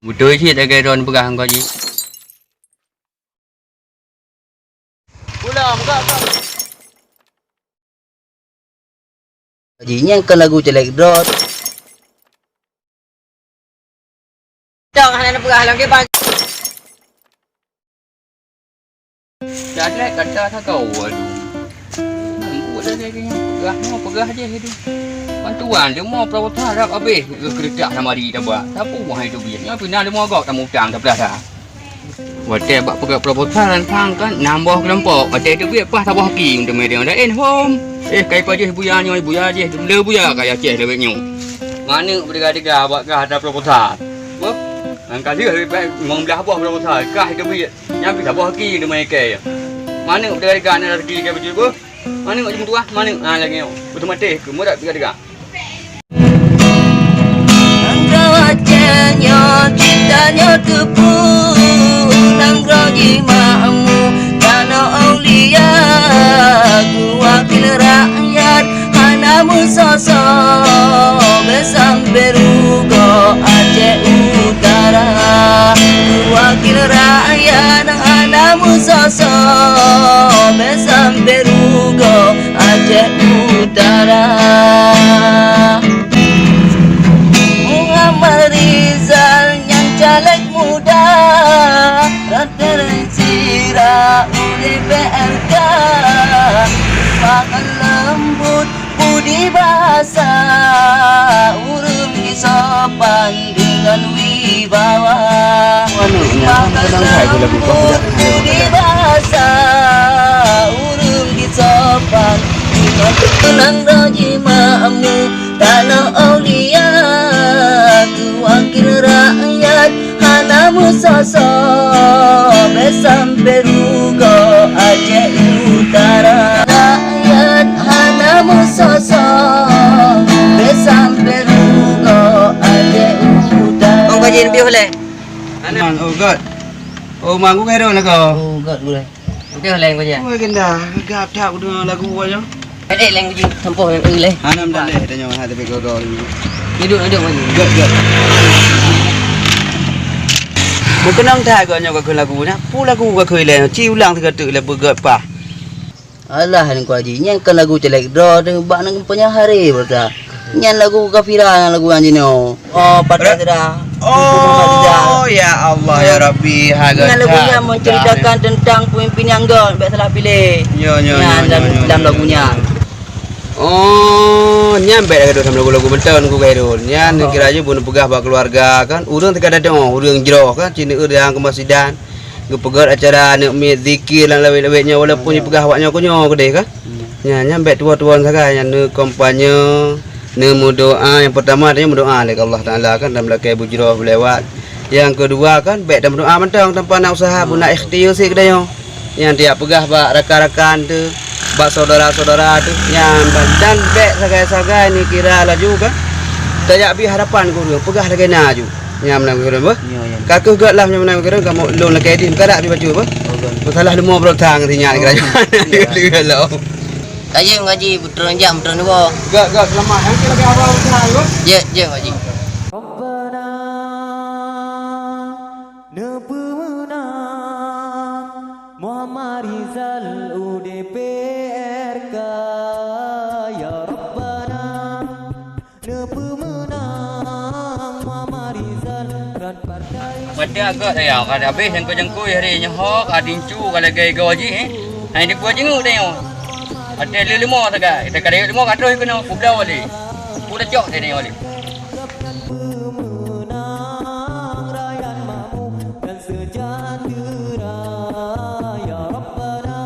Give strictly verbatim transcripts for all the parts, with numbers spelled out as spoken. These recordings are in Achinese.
Beutôi cit lagèe droen peugah ngon Haji. Pulang, peugah, peugah. Haji, nyan kan lagu caleg droen. Dong hana neupeugah lom kiban. Dah lé kata sa kau, aduh. Buet lagèe nyan, peugah nyoe, peugah jih itu. Bantuan dia mau perawatan harap habéh, keureutah lamari tabak. Sapeue hai teubiet? Nyoe pih na lima gob tamutang, tapeurasa. Watèe bak peugöt proposal sang kan nam boh keulompok. Watèe teubiet paih saboh aki untuk media laén hom. Eh, kai pajoh buya nyoe, buya jih, le buya kaya Aceh lewat nyoe. Maneuk beudega-dega bak gah ata proposal. Boh, nyang ka lheueh limong blah boh proposal, kah teubiet. Nyan pih saboh aki untuk media. Maneuk beudega-dega na rezeki kai pajoh boh. Maneuk jeuet meutuah, maneuk, ha, lagèe nyoe. Beuteumatéh keu murat teuga-teuga. Nanggroe Aceh nyoe, cit tanyoe teupeu, nanggroe jimakmu, tanoh aulia, geuwakil rakyat, hana meusoe-soe, bèk sampoe rugoe Aceh Utara, geuwakil rakyat, hana meusoe-soe, bèk sampoe rugoe Aceh Utara. Muhammad Rizal nyan caleg muda, referensi rakyat U D P R K, makan lembut budi bahasa, ureueng jisopan deungon wibawa. Makan lembut budi bahasa, ureueng jisopan deungon, nanggroe jimakmu, tanoh aulia, geuwakil rakyat. Hana meusoe-soe, bèk sampoe rugoe Aceh Utara. Rakyat hana meusoe-soe, bèk sampoe rugoe Aceh Utara. Oh, kaji leubeh boleh. Aman, oh, God. Oh, manggung hai dong lagoe. Oh, God, boleh. Udah lain kau je. Oh, genda. Gap tak udah lagu aja. Kadek lain kau je. Sampah lain kau je. Hana meudah leh, tanya hana tapi kau kau ni. Duduk, duduk, maju. Gap, gap. Meukeunong that geuh nyoe ka kheun lagu nyan. Peue lagu ka kheun ilèe nyoe? Ci ulang sigoe teuk lé beugöt pah. Alah, Teungku Haji, nyan kan lagu caleg droe teuh bak nang panyang hari berta. Nyan lagu Kafira, nyan lagu nyan jinoe. Oh, patah sudah. Oh, ya Allah, ya Rabbi, ha, nyan lagu nyan menceritakan tentang pemimpin nyang göt, bèk salah pilih. Nyo, nyo, nyan nyo, dalam, nyo, dalam nyo, lagu nyo, nyan. Oh, nyan bèk lagèe dalam lagu-lagu mantong Teungku Khairul. Nyan, oh, kira jih bunoe peugah bak keuluwarga kan, ureueng teuka dadong, ureueng jroh kan, ci neueu dang keumasidan. Geupeugöt acara aneuk miet zikir lam lawét-lawét nyoe, walaupun, ya, jipeugah awak nyoe keu nyoe keudeh kan. Hmm. Nyan, nyan bèk tuwö-tuwö sagai nyan, neukampanye, neumeudoa. Nyang peurtama tanyoe meudoa lé keu Allah Taala kan, dan meulakèe bujroh beulewat. Nyang keudua kan, bèk tameudoa mantong tanpa na useuha, hmm, pun na ikhtiar sit keu tanyoe. Nyan tajak peugah bak rakan-rakan teuh, bak syedara-syedara teuh. Nyan, dan bèk sagai-sagai neukira laju kan, tajak bri harapan keu ureueng, peugah lagèe na aju. Nyan meunan keuh, beuh? Nyo, nyo. Ka keuh göt lah nyan meunan keuh, kamoe lôn lakèe dih, meukadak pih bacut, beuh? Oh, göt. Masalah leumo beurotang sinyal, oh, kira nyan. Iya. Lôn lôn. Ka jeuem ngaji, peutrön jam, peutrön dua. Göt, göt, seulamat. Nyang kira lagèe apa usaha, beuh? Jeuet, jeuet ngaji. Rabbana, neupeumeunang Muhammad Rizal U D P R K, ya Rabbana. Neupeumeunang Muhammad Rizal ngon partai. Watèe agak saya ka habéh jangkui-jangkui hari nyoe ka tincu ka lagèe goe jih, eh. Hai dikeue jinguk tanyoe. Watèe lé leumo sagai, kita ka leumo ka troh keunoe peubloe lé. Peue tacok tanyoe lé. Peumeunang rakyat makmu dan seujahteura, ya Rabbana.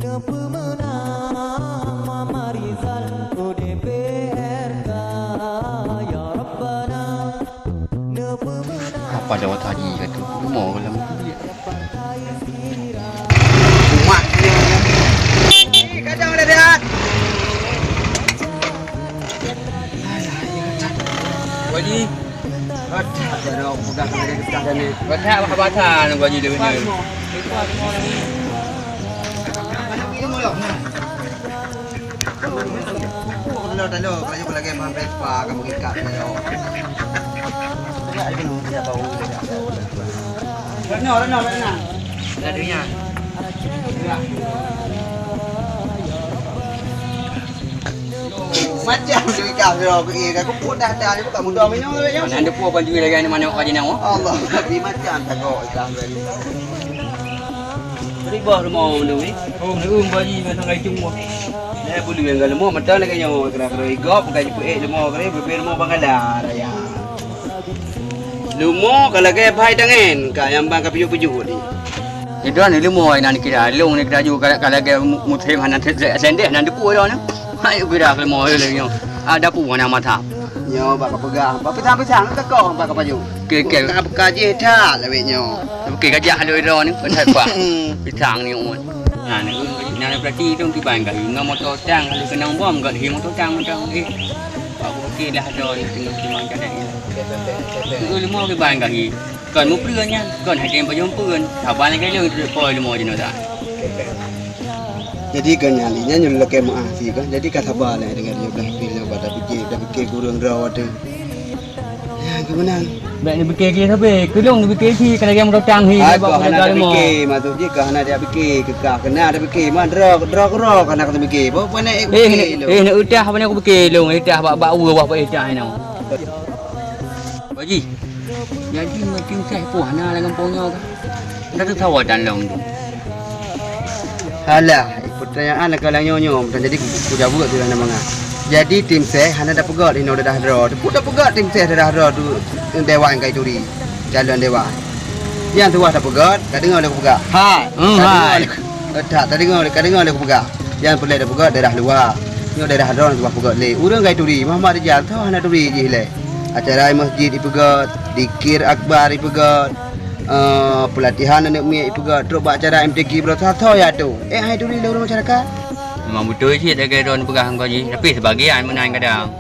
Neupeumeunang Muhammad Rizal U D P R K, ya Rabbana. Neupeumeunang. Apa jawat haji kata? Mau lam kulit. Umat. Kadang ada lihat. Wali. Batak, baru pegang kena dia pegang dah ni. Batak, batak, batak, nunggu haji dia punya. Talo, talo, kalau lagi mampir pa, kamu ikat talo. Reno, Reno, Reno. Ada dunia. Macam tu ikat, bro. Eh, aku pun dah, dah, aku tak mudah minum tu, ya. Mana ada pun baju lagi ni, mana awak ni, awak? Allah, tapi macam tak kau ikat, bro. Ribah rumah tu ni. Oh, ni um baju macam kai cuma. Eh, bulu yang kalau mau mata lagi nyawa kena kena igop, bukan jepuk eh, lemo kena bebe lemo bangala raya. Lemo kalau ke bai tangan, ka yang bang ka piyuk-piyuk ni. Itu ni lemo ai nan kira, long ni kira ju kalau kalau ke mu-, musim hana se-, se-, sendeh nan depu dah ni. Hai kira lemo lagi nyo. Ada pu mana mata. Nyo bak ka peugah, bak pisang-pisang ka kong bak ka payung. Ke, ke. Ka, ka jih that lawet nyo. Ke gajah lawet dah ni, pasal kuah. Pisang ni un. Nah, ni un, nah, berarti itu kiban gahi. Ngon motor tang, kalau kena bom, gahi motor tang, motor gahi. Bak bukit lah ada ni, tengok cuma jalan ni. Itu lima kiban gahi. Kon mupeue nyan, kon hase pajoh peue. Saban lagèe lôn treuk po leumo jinoe dah. Jadi kan nyang lé nyan nyoe lakèe meu'ah sie kan. Jadi ka sabar lé deungon tujoh blah pih nyoe bak tapike, tapike kureueng droe watèe. Ya, geumeunang. Bèk neupike keu sabe, keu lôn neupike sie, ka lagèe meurotang sie, bak hana tapike, maksud jih ka hana tapike, keu ka keunan tapike, ma droe, droe keudroe ka hana tapike. Bo pané eh, tapike lôn. Eh, na utah pané kupike lôn, utah bak, bak ueh, bak utah inoe. Pak Haji, jadi macam seh puh hana lam gampông nyoe ka? Dah tu sawa dan long tu. Alah, pertanyaan ka lam nyoe nyoe, jadi ku, ku jaweueb tu dalam mangat. Jadi tim seh hana tapeugöt inoe daerah droe. Teupeu tapeugöt tim seh daerah droe tu dewan kai turi, calon dewan. Nyang tuwah tapeugöt, ka deungoe lé kupeugah. Hai. Hmm, hai. Ka deungoe lé, eh, tak, ka deungoe lé, ka deungoe lé kupeugah. Nyang peureulèe tapeugöt daerah luwa. Nyoe daerah droe tuwah peugöt lé. Ureueng kai turi, Muhammad Rijal, tho hana turi jih lé. Acara masjid ipeugöt, dikir akbar ipeugöt, eh, peulatihan aneuk miet ipeugöt, trok bak acara M T Q beurata tho ya tu. Eh, hai turi lé ureueng masyarakat. Memang beutôi cit lagèe droen peugah ngon jih, tapi sebagian meunan kadang.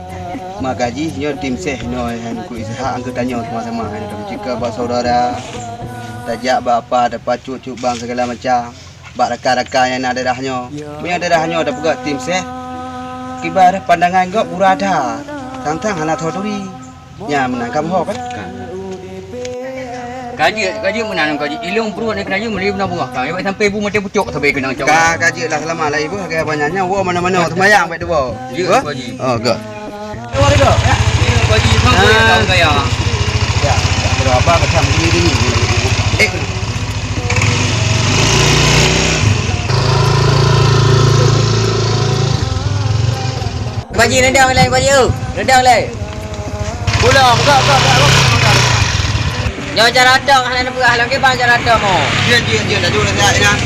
Maka jih nyoe tim seh nyoe hai Teungku Ishak, angkeutanyoe sama-sama hai, tameucika bak saudara, tajak bak apa, tapacut-cut bang segala macam. Bak rakan-rakan nyang na daerah nyoe. Meunyoe daerah nyoe tapeugah tim seh, kiban pandangan gob gura that, tang-tang hana tho turi. Nyan meunan ka meuho kan? Ka jeuet, ka jeuet meunan ka jeuet. Ilong pruet ni kena jeuet meuli bunoe bungoh. Ka sampai bu maté pucok sampai keunong cok. Ka, ka jeuet lah seulamat lah ibu. Lagèe apa nyan, nyan woe manoe-manoe seumayang baik tu, bo. Jeuet, Bu Haji. Oh, ke. Pak Haji, redang lé, Pak Haji, oh. Redang lé. Pulang, peugah, peugah, peugah, peugah. Nyoe cara tok hana neupeugah lom, kiban cara tok mo. Jeuet, jeuet, jeuet, laju lé siat inan.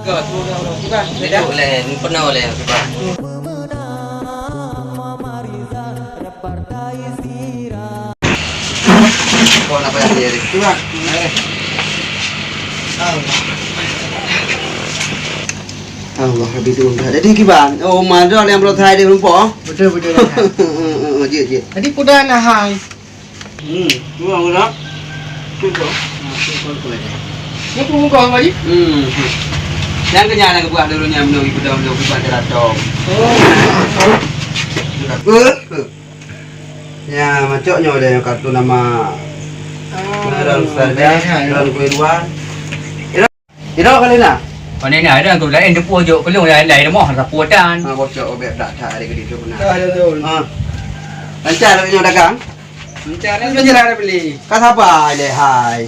Go, sudah, sudah, sudah. Laju lé, peunoh lé, kiban. Kau nak payah dia ni. Kiban. Eh. Allah. Allah, habis tu dah. Jadi kiban, oh, mandor yang belum saya di rumpok. Betul, betul, dah. Jeuet, jeuet. Tadi peue dah na hai. Hmm, dua orang. Cukup. Nah, cukup, cukup. Ni pun muka apa ni? Hmm. Yang kenyang nak buat dulu nyam dulu, ibu dah dulu buat jeratom. Oh. Ya, macam nyoe deh kartu nama. Oh. Nah, dalam saja, dalam kuiruan. Ira kali na? Pane na, ada tu lain tu pun jok kelung lain-lain rumah, sapu tan. Ha, bocok obek dak tak ada gede tu benar. Dah, dah, dah. Ha. Lancar lagi nyoe dagang? Lancar, lancar. Lancar ada beli. Ka sabar le hai.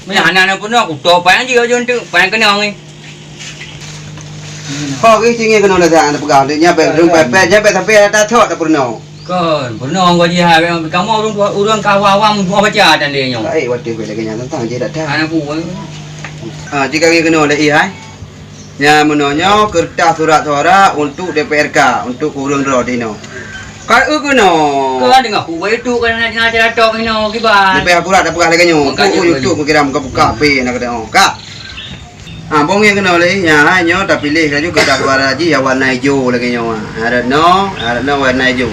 Meunan hana na pun aku tok payang jika jon tu, payang kenong ni. Kau ke sini kena datang ada pegang dia nyampe dong pepet nyampe tapi ada tak tak pernah. Kon, peurunoe gajih hai, kamoe ureueng, ureueng ka awam-awam tuha baca tanda nyoe. Baik, watèe bèk lagèe nyan teuntang jih dak that. Aneuk buet. Ah, jika keunoe lé hai. Nyan meunoe nyoe, keureutah surat suara untuk D P R K, untuk ureueng droe di inoe. Ka eu keunoe. Ka deungoe ku bae tu ka na acara tok inoe kiban. Leubeh akurat dak peugah lagèe nyoe. Ku YouTube meukiram ka buka H P nak keunoe. Ka. Ha, bong nyang keunoe lé, nyan hai nyoe tapiléh laju keureutah suara jih nyang warna ijo lagèe nyoe. Ha, rot nyoe, ha, rot nyoe warna ijo.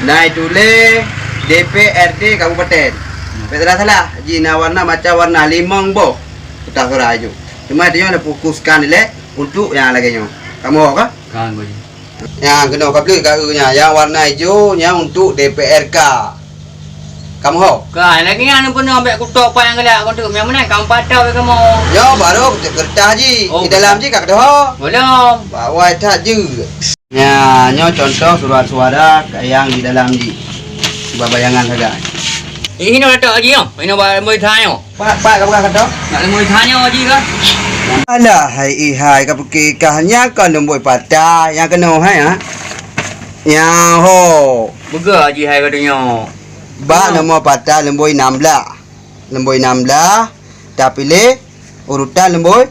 Na ituléh D P R D kabupaten. Bèk salah-salah, jih na warna macam warna limong boh keureutah suara ijo. Cuma tanyoe tafokuskan ilèe untuk nyang lagèe nyoe. Kamoe ka? Kan, Pak Haji. Nyang keunoe ka bleuet ka eu nyan, nyang warna ijo nyan untuk D P R K. Kamoe ho? Ka, lagèe nyan peunoh bèk kutok pat nyang galak keu tu. Nyang meunan ka meupat thôn kamoe. Nyoe barô keureutah jih. Oh, di dalam jih ka keudroe. Belum. Bak wai that jeuet. Nya, nyoe contoh surat suara nyang di dalam jih. Cuba bayangan sagai. Eh, inoe datuk haji nyoe. Inoe bak lambôi that nyoe. Pat, pat ka peugah kata? Nak lambôi that nyoe haji kah? Alah, hai, eh, hai, ka pike kah nyan kon lambôi patai nyang keunoe hai, ha? Nyan ho. Peugah haji hai kata nyoe. Bak nomor patai lambôi nam blah. Lambôi nam blah, tapiléh urutan lambôi.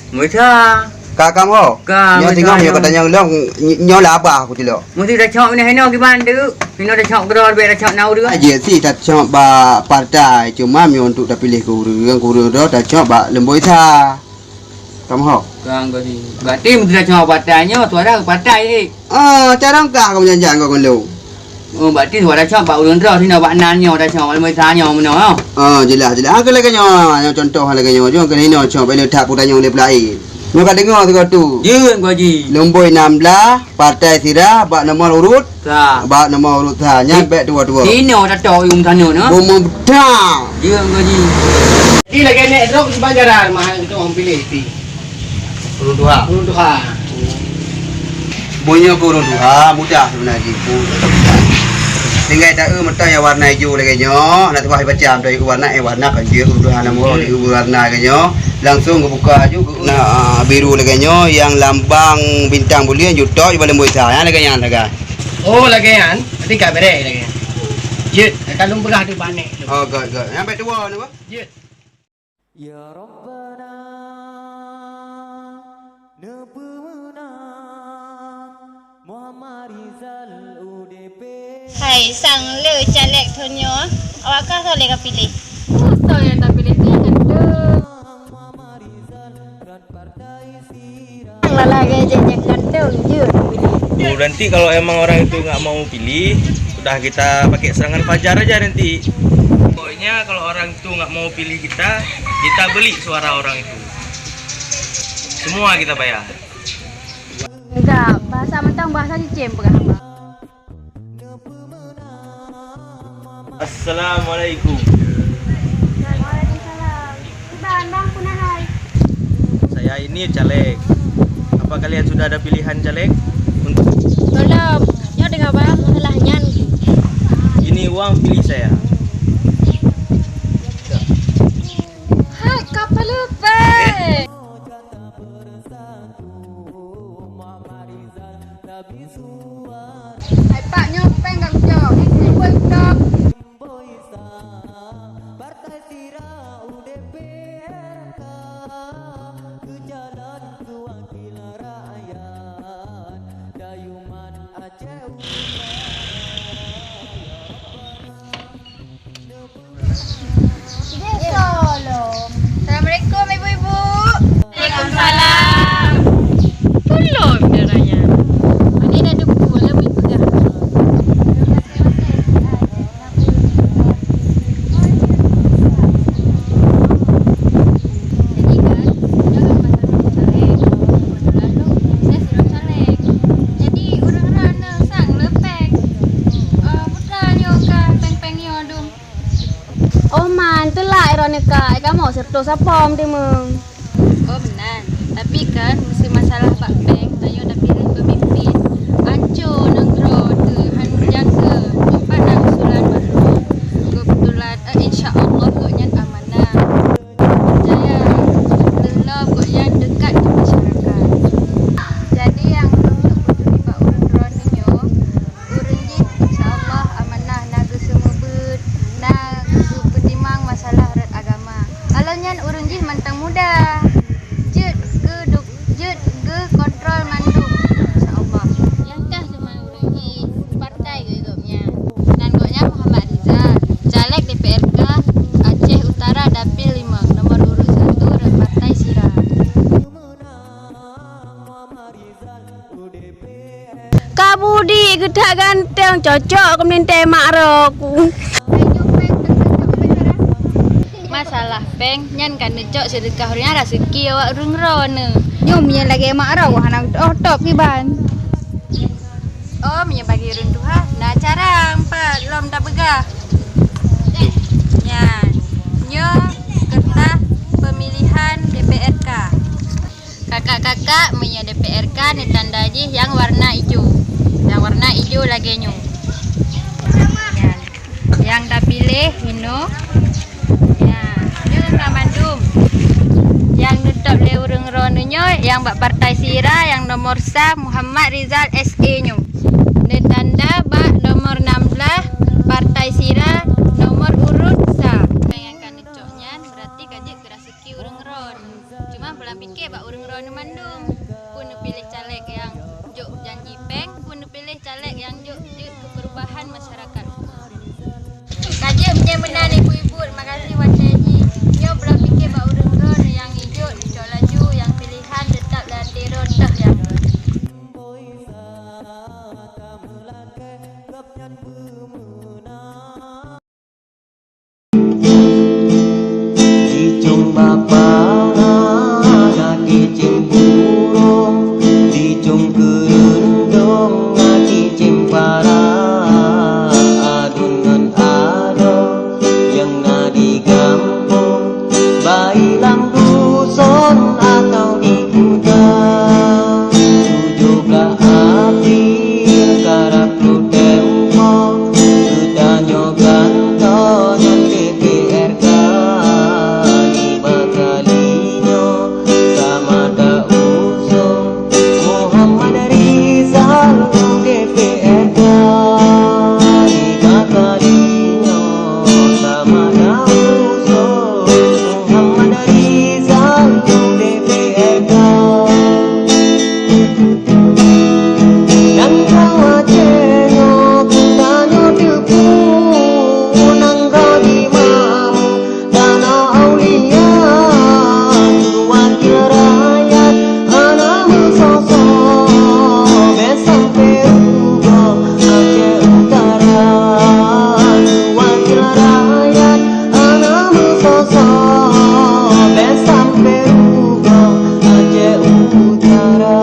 Lambôi sa. Ka kamoe ho? Ka, nyoe lambôi sa singoh nyoe nyoe. Ka tanyong lom, ny-, nyoe lah abah aku tilok. Mesti tacok meunan hinoe kiban tu. Hinoe tacok keudroe, leubeh tacok na ureueng. Aja si tacok bak partai, cuma nyoe untuk tapiléh keu ureueng, keu ureueng droe tacok bak lambôi sa. Kamoe ho? Kang Godi. Berarti meuteumé cuma patai nyoe, suara patai, eh. Ah, carông kah kamoe janjang kau ngon lôn? Oh, berarti suara cok bak ureueng droe sinoe bak nan nyoe, dah cok bak lambôi sa nyoe meunoe, oh. Ah, jeulaih, jeulaih. Ah, keu lagèe nyoe, nyoe contoh lagèe nyoe. Jom keu inoe cok bak le that putanyong lé peulai. Nyoe ka deungoe sigoe tu. Jeuet, Godi. Lambôi nam blah, patai sira, bak nomor urut. Sa. Bak nomor urut sa, nyan bèk tuwo-tuwo. Inoe tato yum tanoh, no? Bomo beutang. Jeuet, Godi. Jadi lagèe nèk droe siban jaran, mahai untuk orang pilih pi. Urut dua. Urut dua. Boh nyoe keu urut dua, mudah sebenarnya jih. Tinggai taeu meutai nyang warna ijo lagèe nyoe, na tuah baca meutai warna, eh, warna kan jeuet urut dua nama, di warna lagèe nyoe. Langsung geubuka aju, na, ah, biru lagèe nyoe, nyang lambang bintang buleuen, jutok, di balèn boh sa. Nyan lagèe nyan, lagèe. Oh, lagèe nyan. Berarti ka bereh lagèe nyan. Jeuet, ka lôn peugah tu bak nèk tu. Oh, good, good. Nyang bèk tuwo ni, bah? Jeuet. Ya Rabbana, neupeumeunang Muhammad Rizal U D P. Hai, sang le caleg thôn nyoe, awak kah soe lé ka piléh? Oh, soe nyang tapiléh tu nyang ganteng. Lalai gaya jek-jek ganteng je. Oh, nanti kalau emang orang itu nggak mau pilih, sudah kita pakai serangan fajar aja nanti. Pokoknya kalau orang itu nggak mau pilih kita, kita beli suara orang itu. Semua kita bayar. Enggak, bahasa mentang bahasa cicém peugah hamba. Assalamualaikum. Waalaikumsalam. Iban, bang, puna hai. Saya ini caleg. Apa kalian sudah ada pilihan caleg? Untuk Belum. Nyoe deungon bang, salah nyan. Ini uang pilih saya. Hai, kapal lepai. Hai, Pak, nyoe péng gak kujok. Ini pun stok. Assalamualaikum, ibu-ibu. Waalaikumsalam. Tulông caranya. Ini dah duku, lebih pegang. Jadi kan, dia kan pasal caleg, kebetulan tu, saya sidroe caleg. Jadi, ureueng droeneuh sang le péng. Eh, putra nyoe ka péng-péng nyoe dum. Oh man, teulak droeneuh ka, eh, kamoe sireutoh sapom teumeung. Oh meunan. Tapi kan, meuseu masalah bak péng, tanyoe tapiléh peumimpin, ancô nanggroe teuh han meujaga. Nyoe pat na usulan bak droe. Keubeutulan, eh, insya Allah gobnyan amanah. Jaya, lheuh lom gobnyan deukat ngon masyarakat. Jadi, nyang lôn tupeue bak ureueng droeneuh nyoe, ureueng jih, insya Allah, amanah na geuseumeubeuet, na geupeutimang masalah rot agama. Alheuh nyan ureueng jih mantong muda, jeuet keu duk-, jeuet geukontrol mandum, insya Allah. Nyang kah teuma ureueng jih, partai geuh gobnyan. Nan gobnyan Muhammad Rizal, caleg D P R K Aceh Utara Dapil lima, nomor urut satu rot partai sira. Ka budi geutak ganteng, cocok keu meulintèe mak roku. Masalah péng nyan ka neucok seudeukah ureueng nyang raseuki awak ureueng droeneuh. Nyoe meunyo lagèe mak roku hana geutoh top kiban. Oh, meunyoe bagi ureuëng tuha, na carang pat lom tapeugah. Nyan, nyoe kertas pemilihan D P R K. Kakak-kakak, meunyoe D P R K neutanda jih nyang warna ijo. Nyang warna ijo lagée nyoe. Nyan. Nyang tapiléh inoe. Ya, nyoe ka mandum. Nyang neutôb lé ureuëng droeneuh nyoe, nyang bak Partai Sira, nyang nomor sa, Muhammad Rizal S E nyoe. Neutanda bak nomor enam belas, Partai Sira, nomor urut sa. Nyang ka neucok nyan, berarti ka jeuet keu raseuki ureuëng droeneuh. Cuma beulam pike bak ureuëng droeneuh mandum. Peue neupiléh caleg nyang jok janji péng, peue neupiléh caleg nyang jok jeuet keu perubahan masyarakat. Ka jeuet meunyoe meunan ibu-ibu, makasih watée jih. Nyoe beulam pike bak ureuëng droeneuh nyang ijok neucok laju, nyang piléhan teutap lam até droeneuh nyang. Di cung bapa na cicém burông, di cung keureuendong na cicém para, aduen ngon adoe nyang na di gampông, baik lam duson atawa di kuta. Tujoh blaih April karab Tempo, geutanyoe gantoe ngon D P R K, lima kali nyoe sama ta-usung Muhammad Rizal u D P R K, lima kali nyoe sama ta-usung Muhammad Rizal u D P R K. Dan kawacényoe geutanyoe teupeu nanggroe di Mamu, tanoh aulia, wakil rakyat hana meusoe-soe, bèk sampoe rugoe Aceh Utara, wakil rakyat hana meusoe-soe, bèk sampoe rugoe Aceh Utara.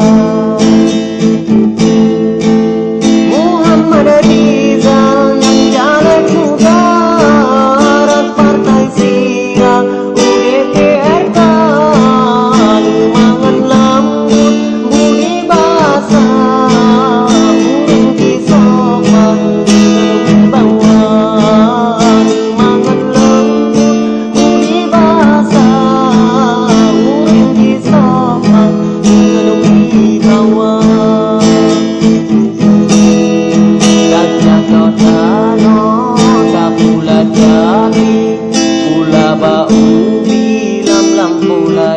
Muhammad Rizal nyang caleg muda, rot Partai Sira u D P R K, leumangat lambot budi basa, ureueng jisopan keuneuk wibawa, leumangat lambot budi basa, ureueng jisopan keuneuk wibawa. Dak jaga tanoh, tapula jali, pula bak ubi, lam-lam pula